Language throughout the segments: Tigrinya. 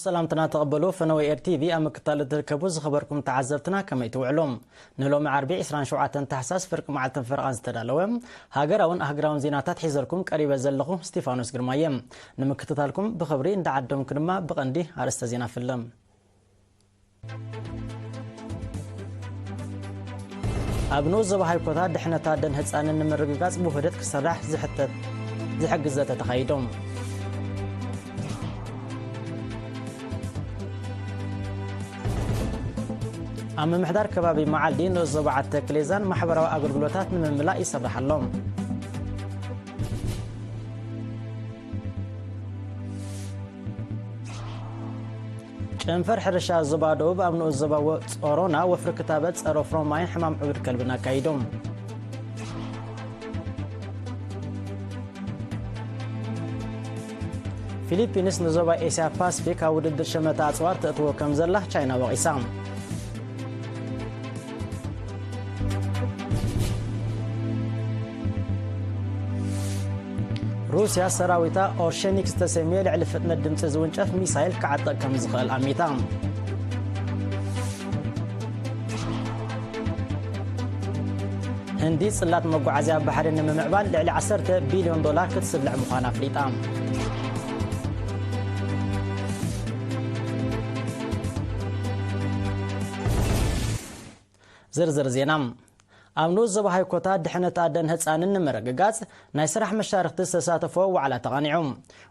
ሰላምትና ተቐበሉ። ፈነወ ኤር ቲቪ ኣብ ምክታል እትርከቡ ዝኸበርኩም ተዓዘብትና፣ ከመይ ትውዕሉ? ንሎሚ ዓርቢ ዕስራን ሸውዓተን ታሕሳስ ፍርቂ መዓልትን ፈረቓን ዝተዳለወ ሃገራውን ኣህግራውን ዜናታት ሒዘልኩም ቀሪበ ዘለኹ ስቲፋኖስ ግርማየ። ንምክትታልኩም ብኽብሪ እንዳዓደምኩ ድማ ብቐንዲ ኣርእስተ ዜና ፍለም። ኣብ ንኡስ ዞባ ሃይኮታ ድሕነት ኣደን ህጻንን ንምርግጋጽ ብውህደት ክስራሕ ዝሕተት ዝሕግዝ ዘተ ተኻይዱ። ኣብ ምምሕዳር ከባቢ መዓልዲ ንኡስ ዞባ ዓዲ ተክሌዛን ማሕበራዊ ኣገልግሎታት ንምምላእ ይስራሕ ኣሎ። ጨንፈር ሕርሻ ዞባ ደቡብ ኣብ ንኡስ ዞባ ወ-፣ ጾሮና ወፍሪ ክታበት ጸረ ፍሮማይን ሕማም ዕቡድ ከልብን ኣካይዶም። ፊሊፒንስ ንዞባ ኤስያ ፓስፊክ ኣብ ውድድር ሸመታ ኣጽዋር ተእትዎ ከም ዘላ ቻይና ወቒሳ። ሩስያ ሰራዊታ ኦርሸኒክ ዝተሰምየ ልዕሊ ፍጥነት ድምፂ ዝውንጨፍ ሚሳይል ክዓጥቕ ከም ዝኽእል ኣሚታ። ህንዲ ጽላት መጓዓዝያ ባሕሪ ንምምዕባል ልዕሊ ዓሰርተ ቢልዮን ዶላር ክትስልዕ ምዃና ኣፍሊጣ። ዝርዝር ዜና። ኣብ ንኡስ ዞባ ሃይኮታ ድሕነት ኣደን ህጻንን ንምርግጋጽ ናይ ስራሕ መሻርኽቲ ዝተሳተፎ ዋዕላ ተቓኒዑ።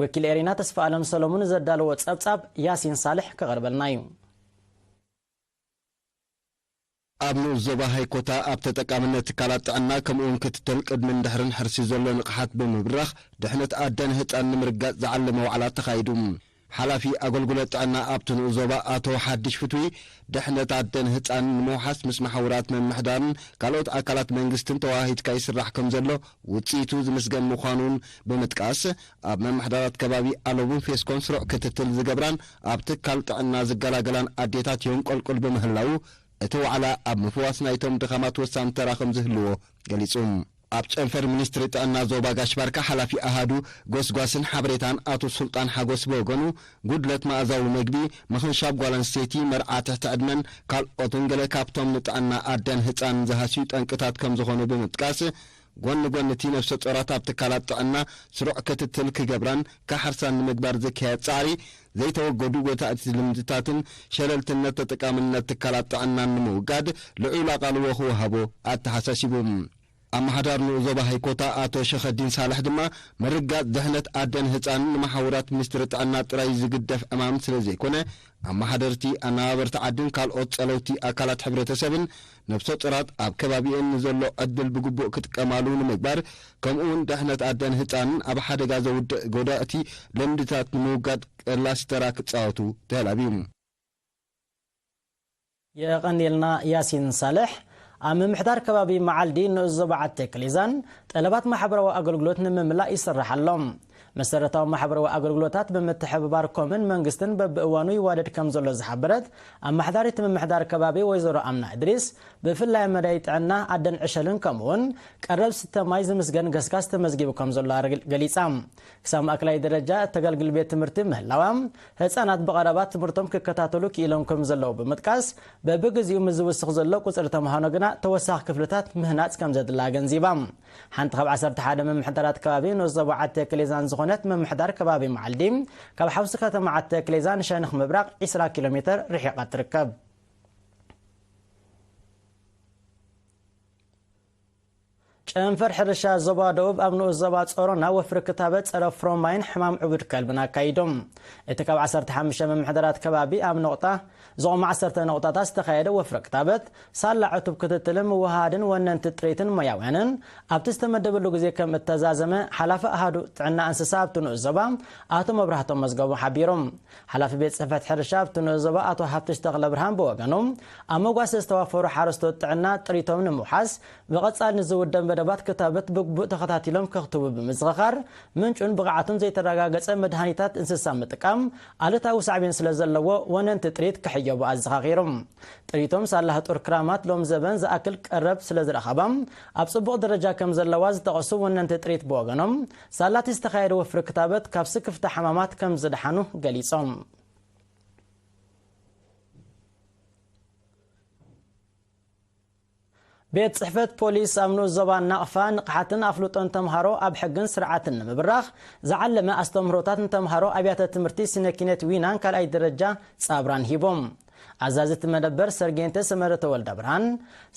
ወኪል ኤሪና ተስፋ ኣለም ሰሎሙን ዘዳለዎ ጸብጻብ ያሲን ሳልሕ ክቐርበልና እዩ። ኣብ ንኡስ ዞባ ሃይኮታ ኣብ ተጠቃምነት ትካላት ጥዕና ከምኡውን ክትትል ቅድምን ድሕርን ሕርሲ ዘሎ ንቕሓት ብምብራኽ ድሕነት ኣደን ህጻን ንምርጋጽ ዝዓለመ ዋዕላ ተኻይዱ። ሓላፊ ኣገልግሎት ጥዕና ኣብቲ ንኡስ ዞባ ኣቶ ሓድሽ ፍትዊ፣ ድሕነት ኣደን ህጻን ንምውሓስ ምስ መሓውራት ምምሕዳርን ካልኦት ኣካላት መንግስትን ተዋሂድካ ይስራሕ ከም ዘሎ ውጽኢቱ ዝምስገን ምዃኑን ብምጥቃስ፣ ኣብ መምሕዳራት ከባቢ ኣሎቡን ፌስኮን ስሩዕ ክትትል ዝገብራን ኣብ ትካል ጥዕና ዝገላገላን ኣዴታት የንቆልቁል ብምህላዉ፣ እቲ ዋዕላ ኣብ ምፍዋስ ናይቶም ድኻማት ወሳኒ ተራ ከም ዝህልዎ ገሊጹ። ኣብ ጨንፈር ሚኒስትሪ ጥዕና ዞባ ጋሽ ባርካ ሓላፊ ኣሃዱ ጎስጓስን ሓበሬታን ኣቶ ሱልጣን ሓጎስ ብወገኑ፣ ጉድለት መኣዛዊ መግቢ፣ ምኽንሻብ ጓል ኣንስተይቲ፣ መርዓ ትሕቲ ዕድመን ካልኦትን ገለ ካብቶም ንጥዕና ኣደን ህጻንን ዝሃስዩ ጠንቅታት ከም ዝኾኑ ብምጥቃስ፣ ጎኒ ጎኒ እቲ ነፍሰ ጾራት ኣብ ትካላት ጥዕና ስሩዕ ክትትል ክገብራን ክሓርሳን ንምግባር ዝካየድ ጻዕሪ፣ ዘይተወገዱ ጎታእቲ ልምድታትን ሸለልትነት ተጠቃምነት ትካላት ጥዕናን ንምውጋድ ልዑል ኣቓልቦ ክወሃቦ ኣተሓሳሲቡ። ኣመሓዳር ንኡስ ዞባ ሃይኮታ ኣቶ ሸኸዲን ሳልሕ ድማ፣ ምርጋጽ ድሕነት ኣደን ህጻንን ንመሓውራት ሚኒስትሪ ጥዕና ጥራይ ዝግደፍ ዕማም ስለ ዘይኮነ፣ ኣመሓደርቲ፣ ኣነባበርቲ ዓድን ካልኦት ጸለውቲ ኣካላት ሕብረተሰብን ነፍሰ ጡራት ኣብ ከባቢኤን ንዘሎ ዕድል ብግቡእ ክጥቀማሉ ንምግባር፣ ከምኡውን ድሕነት ኣደን ህጻንን ኣብ ሓደጋ ዘውድቕ ጎዳእቲ ልምድታት ንምውጋድ ቀላሲ ተራ ክጻወቱ ተላብዩ። የቐንየልና ያሲን ሳልሕ። ኣብ ምምሕዳር ከባቢ መዓልዲ ንኡስ ዞባ ዓዲ ክሊዛን ጠለባት ማሕበራዊ ኣገልግሎት ንምምላእ ይስራሕ ኣሎ። መሰረታዊ ማሕበራዊ ኣገልግሎታት ብምትሕብባር ኮምን መንግስትን በብእዋኑ ይዋደድ ከም ዘሎ ዝሓበረት ኣመሓዳሪት ምምሕዳር ከባቢ ወይዘሮ ኣምና እድሪስ፣ ብፍላይ ኣብ መዳይ ጥዕና ኣደን ዕሸልን ከምኡውን ቀረብ ስተ ማይ ዝምስገን ገስጋስ ተመዝጊቡ ከም ዘሎ ኣረግ-፣ ገሊጻ። ክሳብ ማእከላይ ደረጃ እተገልግል ቤት ትምህርቲ ምህላዋ፣ ህጻናት ብቐረባ ትምህርቶም ክከታተሉ ክኢሎም ከም ዘለዉ ብምጥቃስ፣ በብግዜኡ ምስ ዝውስኽ ዘሎ ቁጽሪ ተምሃሮ ግና ተወሳኺ ክፍልታት ምህናጽ ከም ዘድላ ኣገንዚባ። ሓንቲ ካብ ዓሰርተ ሓደ ምምሕዳራት ከባቢ ንኡስ ዞባ ዓዲ ክሌዛን ዝኾነት ምምሕዳር ከባቢ መዓልዲ፣ ካብ ሓውሲ ከተማ ዓዲ ክሌዛ ንሸነኽ ምብራቕ ዕስራ ኪሎ ሜተር ርሒቓ ትርከብ። ጨንፈር ሕርሻ ዞባ ደቡብ ኣብ ንኡስ ዞባ ጾሮና ወፍሪ ክታበት ጸረ ፍሮማይን ሕማም ዕቡድ ከልብን ኣካይዶም። እቲ ካብ ዓሰርተ ሓሙሽተ ምምሕዳራት ከባቢ ኣብ ነቑጣ፣ ዝቖመ ዓሰርተ ነቑጣታት ዝተኻየደ ወፍሪ ክታበት፣ ሳላ ዕቱብ ክትትልን ምውሃሃድን ወነንቲ ጥሪትን ሞያውያንን ኣብቲ ዝተመደበሉ ግዜ ከም እተዛዘመ ሓላፊ ኣሃዱ ጥዕና እንስሳ ኣብቲ ንኡስ ዞባ ኣቶ መብራህቶም መዝገቡ ሓቢሮም። ሓላፊ ቤት ጽሕፈት ሕርሻ ኣብቲ ንኡስ ዞባ ኣቶ ሃብትሽ ተኽለ ብርሃን ብወገኑ፣ ኣብ መጓሰ ዝተዋፈሩ ሓረስቶት ጥዕና ጥሪቶም ንምውሓስ ብቐጻሊ ንዝውደብ መደባት ክታበት ብግቡእ ተኸታቲሎም ከኽትቡ ብምዝኽኻር፣ ምንጩን ብቕዓቱን ዘይተረጋገጸ መድሃኒታት እንስሳ ምጥቃም ኣሉታዊ ሳዕቤን ስለ ዘለዎ ወነንቲ ጥሪት ክሕየቡ ኣዘኻኺሮም። ጥሪቶም ሳላ ህጡር ክራማት ሎም ዘበን ዝኣክል ቀረብ ስለ ዝረኸባ ኣብ ጽቡቕ ደረጃ ከም ዘለዋ ዝጠቐሱ ወነንቲ ጥሪት ብወገኖም፣ ሳላቲ ዝተኻየደ ወፍሪ ክታበት ካብ ስክፍታ ሓማማት ከም ዝደሓኑ ገሊጾም። ቤት ጽሕፈት ፖሊስ ኣብ ንኡስ ዞባ ናቕፋ ንቕሓትን ኣፍልጦን ተምሃሮ ኣብ ሕግን ስርዓትን ንምብራኽ ዝዓለመ ኣስተምህሮታት ንተምሃሮ ኣብያተ ትምህርቲ ስነ ኪነት ዊናን ካልኣይ ደረጃ ጻብራን ሂቦም። ኣዛዚ እቲ መደበር ሰርጌንተ ሰመረ ተወልደ ብርሃን፣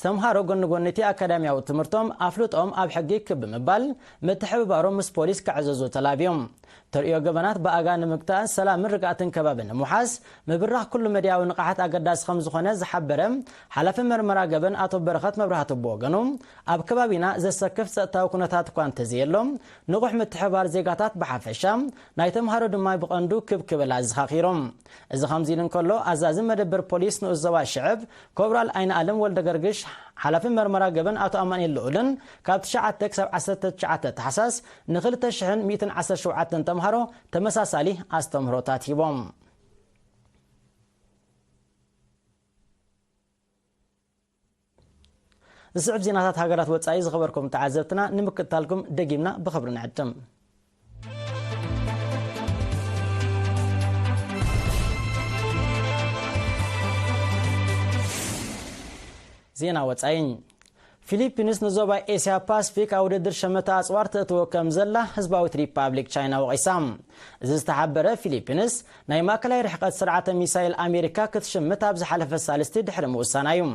ተምሃሮ ጎኒ ጎኒ እቲ ኣካዳሚያዊ ትምህርቶም ኣፍልጦም ኣብ ሕጊ ክብ ብምባል ምትሕብባሮም ምስ ፖሊስ ከዕዘዙ ተላብዮም። ተርእዮ ገበናት ብኣጋ ንምግታእ ሰላምን ርግኣትን ከባቢ ንምውሓስ ምብራኽ ኩሉ መድያዊ ንቕሓት ኣገዳሲ ከም ዝኾነ ዝሓበረ ሓላፊ መርመራ ገበን ኣቶ በረኸት መብራህቱ ብወገኑ፣ ኣብ ከባቢና ዘሰክፍ ጸጥታዊ ኩነታት እኳ እንተዘየሎ፣ ንቑሕ ምትሕባር ዜጋታት ብሓፈሻ ናይ ተምሃሮ ድማ ብቐንዱ ክብ ክብል ኣዘኻኺሮም። እዚ ከምዚ ኢሉ እንከሎ፣ ኣዛዚ መደበር ፖሊስ ንኡስ ዞባ ሽዕብ ኮብራል ኣይንኣለም ወልደ ገርግሽ፣ ሓላፊ መርመራ ገበን ኣቶ ኣማኑኤል ልኡልን ካብ ትሽዓተ ክሳብ ዓሰርተ ትሽዓተ ታሕሳስ ንኽልተ ሽሕን ሚእትን ዓሰርተ ሸውዓተን ተምሃሮ ተመሳሳሊ ኣስተምህሮታት ሂቦም። ዝስዕብ ዜናታት ሃገራት ወጻኢ ዝኸበርኩም ተዓዘብትና ንምክትታልኩም ደጊምና ብኽብሪ ንዕድም። ዜና ወጻኢ። ፊሊፒንስ ንዞባ ኤስያ ፓስፊክ ኣብ ውድድር ሸመተ ኣጽዋር ተእትዎ ከም ዘላ ህዝባዊት ሪፓብሊክ ቻይና ወቒሳ። እዚ ዝተሓበረ ፊሊፒንስ ናይ ማእከላይ ርሕቀት ስርዓተ ሚሳይል ኣሜሪካ ክትሽምት ኣብ ዝሓለፈ ሳልስቲ ድሕሪ ምውሳና እዩ።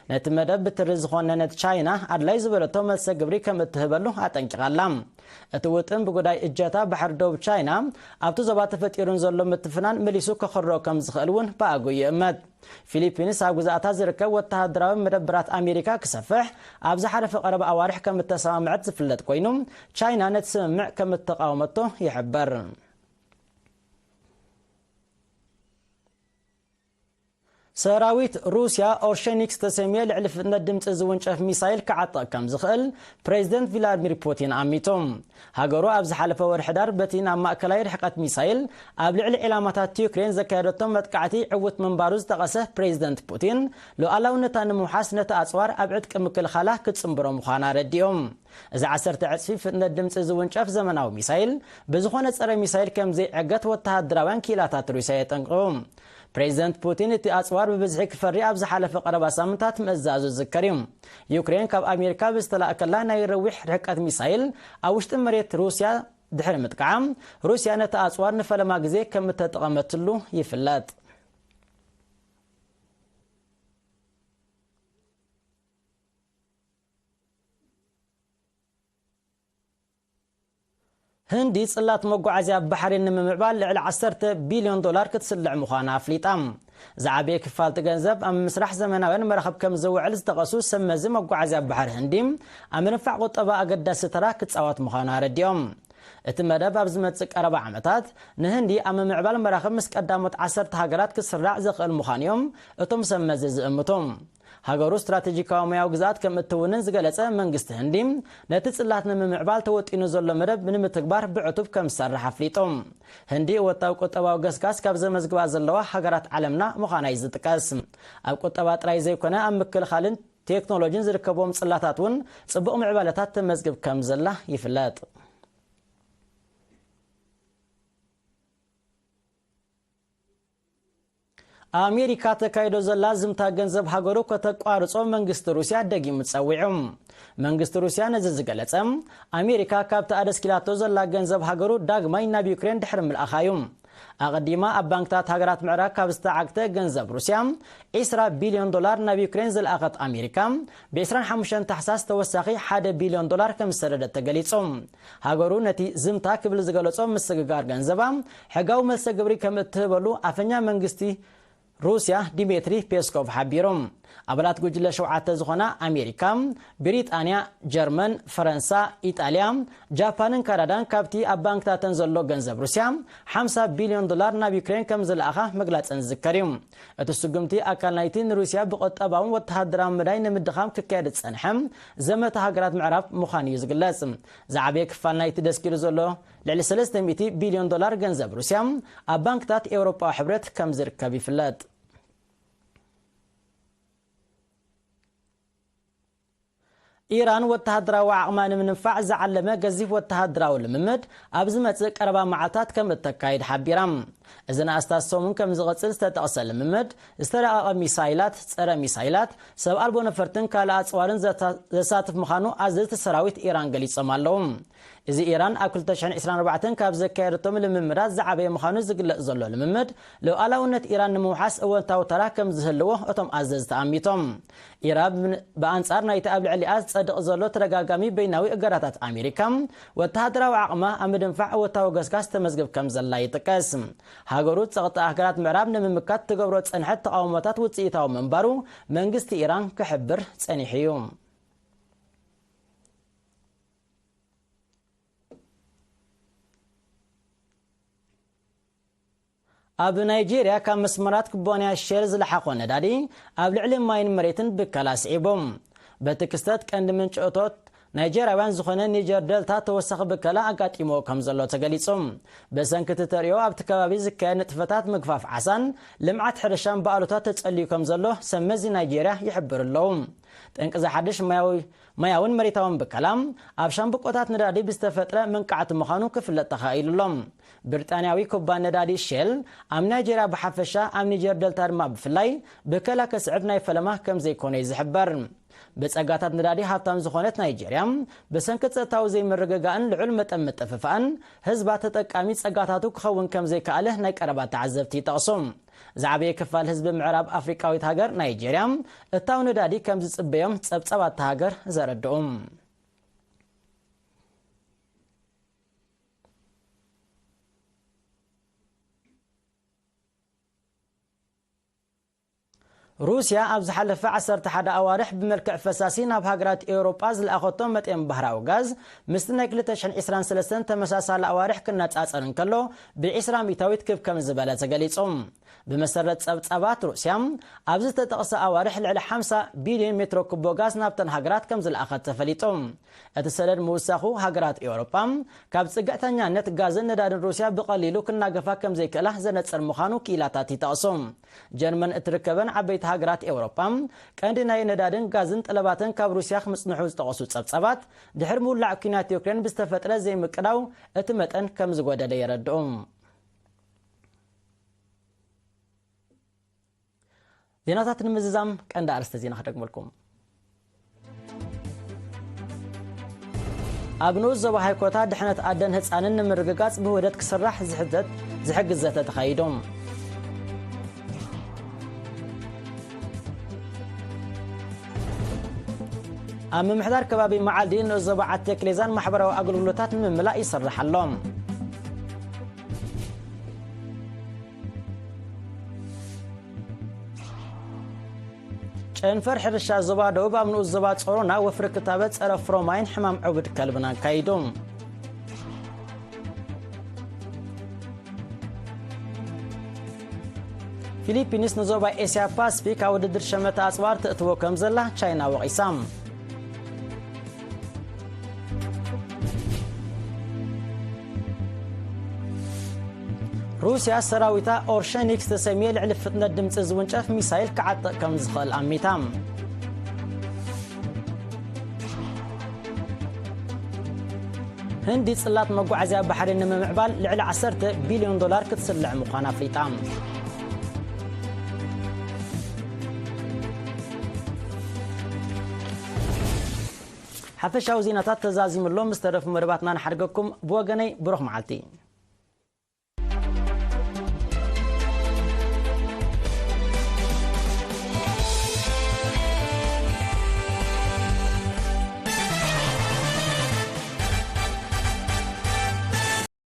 ነቲ መደብ ብትሪ ዝኾነነት ቻይና ኣድላይ ዝበለቶ መልሰ ግብሪ ከም እትህበሉ ኣጠንቂቓ ኣላ። እቲ ውጥን ብጉዳይ እጀታ ባሕሪ ደቡብ ቻይና ኣብቲ ዞባ ተፈጢሩ ንዘሎ ምትፍናን መሊሱ ከኽርሮ ከም ዝኽእል እውን ብኣግኡ ይእመት። ፊሊፒንስ ኣብ ግዛእታ ዝርከብ ወተሃደራዊ መደብራት ኣሜሪካ ክሰፍሕ ኣብ ዝሓለፈ ቀረባ ኣዋርሕ ከም እተሰማምዐት ዝፍለጥ ኮይኑ፣ ቻይና ነቲ ስምምዕ ከም እተቃወመቶ ይሕበር። ሰራዊት ሩስያ ኦርሸኒክ ዝተሰምየ ልዕሊ ፍጥነት ድምፂ ዝውንጨፍ ሚሳይል ክዓጥቕ ከም ዝኽእል ፕሬዚደንት ቪላድሚር ፑቲን ኣሚቱ። ሃገሩ ኣብ ዝሓለፈ ወርሒ ዳር በቲ ናብ ማእከላይ ርሕቀት ሚሳይል ኣብ ልዕሊ ዒላማታት ዩክሬን ዘካየደቶ መጥቃዕቲ ዕውት ምንባሩ ዝጠቐሰ ፕሬዚደንት ፑቲን፣ ሉዓላውነታ ንምውሓስ ነቲ ኣጽዋር ኣብ ዕጥቂ ምክልኻላ ክትጽንብሮ ምዃና ኣረዲኦም። እዚ ዓሰርተ ዕጽፊ ፍጥነት ድምጺ ዝውንጨፍ ዘመናዊ ሚሳይል ብዝኾነ ጸረ ሚሳይል ከም ዘይዕገት ወተሃደራውያን ክኢላታት ሩስያ የጠንቅቑ። ፕሬዚደንት ፑቲን እቲ ኣጽዋር ብብዝሒ ክፈሪ ኣብ ዝሓለፈ ቀረባ ሳምንታት ምእዛዙ ዝዝከር እዩ። ዩክሬን ካብ ኣሜሪካ ብዝተላእከላ ናይ ረዊሕ ርሕቀት ሚሳይል ኣብ ውሽጢ መሬት ሩስያ ድሕሪ ምጥቃዓ፣ ሩስያ ነቲ ኣጽዋር ንፈለማ ግዜ ከም እተጠቐመትሉ ይፍለጥ። ህንዲ ጽላት መጓዓዝያ ባሕሪ ንምምዕባል ልዕሊ ዓሰርተ ቢልዮን ዶላር ክትስልዕ ምዃና ኣፍሊጣ። ዝዓበየ ክፋል እቲ ገንዘብ ኣብ ምስራሕ ዘመናውያን መራኽብ ከም ዝውዕል ዝጠቐሱ ሰብ መዚ መጓዓዝያ ባሕሪ ህንዲ፣ ኣብ ምንፋዕ ቁጠባ ኣገዳሲ ተራ ክጻወት ምዃኑ ኣረዲኦም። እቲ መደብ ኣብ ዝመጽእ ቀረባ ዓመታት ንህንዲ ኣብ ምምዕባል መራኽብ ምስ ቀዳሞት ዓሰርተ ሃገራት ክስራዕ ዘኽእል ምዃኑ እዮም እቶም ሰብ መዚ ዝእምቱ። ሃገሩ ስትራቴጂካዊ ማያዊ ግዝኣት ከም እትውንን ዝገለጸ መንግስቲ ህንዲ፣ ነቲ ጽላት ንምምዕባል ተወጢኑ ዘሎ መደብ ንምትግባር ብዕቱብ ከም ዝሰርሕ ኣፍሊጡ። ህንዲ እወታዊ ቁጠባዊ ገስጋስ ካብ ዘመዝግባ ዘለዋ ሃገራት ዓለምና ምዃና እዩ ዝጥቀስ። ኣብ ቁጠባ ጥራይ ዘይኮነ፣ ኣብ ምክልኻልን ቴክኖሎጂን ዝርከብዎም ጽላታት እውን ጽቡቕ ምዕባለታት ተመዝግብ ከም ዘላ ይፍለጥ። ኣሜሪካ ተካይዶ ዘላ ዝምታ ገንዘብ ሃገሩ ከተቋርጾ መንግስቲ ሩስያ ደጊሙ ጸዊዑ። መንግስቲ ሩስያ ነዚ ዝገለጸ፣ ኣሜሪካ ካብቲ ኣደስኪላቶ ዘላ ገንዘብ ሃገሩ ዳግማይ ናብ ዩክሬን ድሕሪ ምልኣኻ እዩ። ኣቐዲማ ኣብ ባንክታት ሃገራት ምዕራብ ካብ ዝተዓግተ ገንዘብ ሩስያ ዒስራ ቢልዮን ዶላር ናብ ዩክሬን ዝለኣኸት ኣሜሪካ፣ ብ ዕስራን ሓሙሽተን ታሕሳስ ተወሳኺ ሓደ ቢልዮን ዶላር ከም ዝሰደደት ተገሊጹ። ሃገሩ ነቲ ዝምታ ክብል ዝገለጾ ምስግጋር ገንዘባ፣ ሕጋዊ መልሰ ግብሪ ከም እትህበሉ ኣፈኛ መንግስቲ ሩስያ ዲሜትሪ ፔስኮቭ ሓቢሩ። ኣባላት ጉጅለ ሸውዓተ ዝኾና ኣሜሪካ፣ ብሪጣንያ፣ ጀርመን፣ ፈረንሳ፣ ኢጣልያ፣ ጃፓንን ካናዳን ካብቲ ኣብ ባንክታተን ዘሎ ገንዘብ ሩስያ ሓምሳ ቢልዮን ዶላር ናብ ዩክሬን ከም ዝለኣኻ ምግላጸን ዝዝከር እዩ። እቲ ስጉምቲ ኣካል ናይቲ ንሩስያ ብቁጠባውን ወተሃደራውን መዳይ ንምድኻም ክካየድ ዝጸንሐ ዘመተ ሃገራት ምዕራብ ምዃኑ እዩ ዝግለጽ። ዝዓበየ ክፋል ናይቲ ደስኪሉ ዘሎ ልዕሊ ሰለስተ ሚእቲ ቢልዮን ዶላር ገንዘብ ሩስያ ኣብ ባንክታት ኤውሮጳዊ ሕብረት ከም ዝርከብ ይፍለጥ። ኢራን ወተሃደራዊ ዓቕማ ንምንፋዕ ዝዓለመ ገዚፍ ወተሃደራዊ ልምምድ ኣብ ዝመጽእ ቀረባ መዓልታት ከም እተካይድ ሓቢራ። እዚ ንኣስታት ሰሙን ከም ዝቕጽል ዝተጠቕሰ ልምምድ፣ ዝተራቐቐ ሚሳይላት፣ ጸረ ሚሳይላት፣ ሰብ ኣልቦ ነፈርትን ካልእ ኣጽዋርን ዘታ-፣ ዘሳትፍ ምዃኑ ኣዘዝቲ ሰራዊት ኢራን ገሊጾም ኣለዉ። እዚ ኢራን ኣብ ክልተ ሽሕን ዕስራን ኣርባዕተን ካብ ዘካየደቶም ልምምዳት ዝዓበየ ምዃኑ ዝግለጽ ዘሎ ልምምድ፣ ሉዓላውነት ኢራን ንምውሓስ እወንታዊ ተራ ከም ዝህልዎ እቶም ኣዘዝቲ ኣሚቶም። ኢራን ብን-፣ ብኣንጻር ናይቲ ኣብ ልዕሊኣ ዝጸድቕ ዘሎ ተደጋጋሚ በይናዊ እገዳታት ኣሜሪካ፣ ወተሃደራዊ ዓቕማ ኣብ ምድንፋዕ እወንታዊ ገስጋስ ተመዝግብ ከም ዘላ ይጥቀስ። ሃገሩ ጸቕጢ ሃገራት ምዕራብ ንምምካት ትገብሮ ዝጸንሐት ተቓውሞታት ውጽኢታዊ ምንባሩ መንግስቲ ኢራን ክሕብር ጸኒሑ እዩ። ኣብ ናይጄርያ ካብ መስመራት ኩባንያ ሼል ዝለሓኾ ነዳዲ ኣብ ልዕሊ ማይን መሬትን ብከላ ስዒቡ። በቲ ክስተት ቀንዲ ምንጪ እቶት ናይጄርያውያን ዝኾነ ኒጀር ደልታ ተወሳኺ ብከላ ኣጋጢሞ ከም ዘሎ ተገሊጹ። ብሰንኪ እቲ ተርእዮ ኣብቲ ከባቢ ዝካየድ ንጥፈታት ምግፋፍ ዓሳን ልምዓት ሕርሻን ብኣሉታ ተጸልዩ ከም ዘሎ ሰብ መዚ ናይጄርያ ይሕብሩ ኣለዉ። ጠንቂ ዝሓድሽ ማያዊ ማያውን መሬታውን ብከላ ኣብ ሻምብቆታት ነዳዲ ብዝተፈጥረ መንቃዕቲ ምዃኑ ክፍለጥ ተኻኢሉ ኣሎ። ብሪጣንያዊ ኩባንያ ነዳዲ ሼል ኣብ ናይጄርያ ብሓፈሻ ኣብ ኒጀር ደልታ ድማ ብፍላይ ብከላ ከስዕብ ናይ ፈለማ ከም ዘይኮነ እዩ ዝሕበር። ብጸጋታት ነዳዲ ሃብታም ዝኾነት ናይጄርያ ብሰንኪ ጸጥታዊ ዘይምርግጋእን ልዑል መጠን ምጥፍፋእን ህዝባ ተጠቃሚ ጸጋታቱ ክኸውን ከም ዘይከኣለ ናይ ቀረባ ተዓዘብቲ ይጠቕሱ። ዝዓበየ ክፋል ህዝቢ ምዕራብ ኣፍሪቃዊት ሃገር ናይጄርያ እታው ነዳዲ ከም ዝጽበዮም ጸብጻባት እታ ሃገር ዘረድኡ። ሩስያ ኣብ ዝሓለፈ ዓሰርተ ሓደ ኣዋርሕ ብመልክዕ ፈሳሲ ናብ ሃገራት ኤውሮጳ ዝለኣኸቶ መጠን ባህራዊ ጋዝ ምስቲ ናይ ክልተ ሽሕን ዕስራን ሰለስተን ተመሳሳሊ ኣዋርሕ ክነጻጸር እንከሎ፣ ብ20% ክብ ከም ዝበለ ተገሊጹ። ብመሰረት ጸብጻባት ሩስያ፣ ኣብዚ ዝተጠቕሰ ኣዋርሕ ልዕሊ ሓምሳ ቢልዮን ሜትሮ ኩቦ ጋዝ ናብተን ሃገራት ከም ዝለኣኸት ተፈሊጡ። እቲ ሰነድ ምውሳኹ፣ ሃገራት ኤውሮጳ ካብ ጽግዕተኛነት ጋዝን ነዳድን ሩስያ ብቐሊሉ ክናገፋ ከም ዘይክእላ ዘነጽር ምዃኑ ክኢላታት ይጠቕሱ። ጀርመን እትርከበን ዓበይቲ ሃገራት ኤውሮጳ፣ ቀንዲ ናይ ነዳድን ጋዝን ጠለባተን ካብ ሩስያ ክምጽንሑ ዝጠቐሱ ጸብጻባት፣ ድሕሪ ምውላዕ ኲናት ዩክሬን ብዝተፈጥረ ዘይምቅዳው እቲ መጠን ከም ዝጎደለ የረድኡ። ዜናታት ንምዝዛም ቀንዲ ኣርእስተ ዜና ክደግመልኩም። ኣብ ንኡስ ዞባ ሃይኮታ ድሕነት ኣደን ህጻንን ንምርግጋጽ ብውህደት ክስራሕ ዝሕተት፣ ዝሕግዝ ዘተ ተኻይዱ። ኣብ ምምሕዳር ከባቢ መዓልዲ ንኡስ ዞባ ዓዲ ክሌዛን ማሕበራዊ ኣገልግሎታት ንምምላእ ይስራሕ ኣሎ። ጨንፈር ሕርሻ ዞባ ደቡብ ኣብ ንኡስ ዞባ ጾሮና ወፍሪ ክታበት ጸረ ፍሮማይን ሕማም ዕቡድ ከልብን ኣካይዱ። ፊሊፒንስ ንዞባ ኤስያ ፓስፊክ ኣብ ውድድር ሸመተ ኣጽዋር ተእትዎ ከም ዘላ ቻይና ወቒሳ። ሩስያ ሰራዊታ ኦርሸኒክ ዝተሰምየ ልዕሊ ፍጥነት ድምጺ ዝውንጨፍ ሚሳይል ክዓጥቕ ከም ዝኽእል ኣሚታ። ህንዲ ጽላት መጓዓዝያ ባሕሪ ንምምዕባል ልዕሊ ዓሰርተ ቢልዮን ዶላር ክትስልዕ ምዃና ኣፍሊጣ። ሓፈሻዊ ዜናታት ተዛዚሙ ኣሎ። ምስ ተረፉ መደባትና ንሓድገኩም። ብወገነይ ብሩኽ መዓልቲ።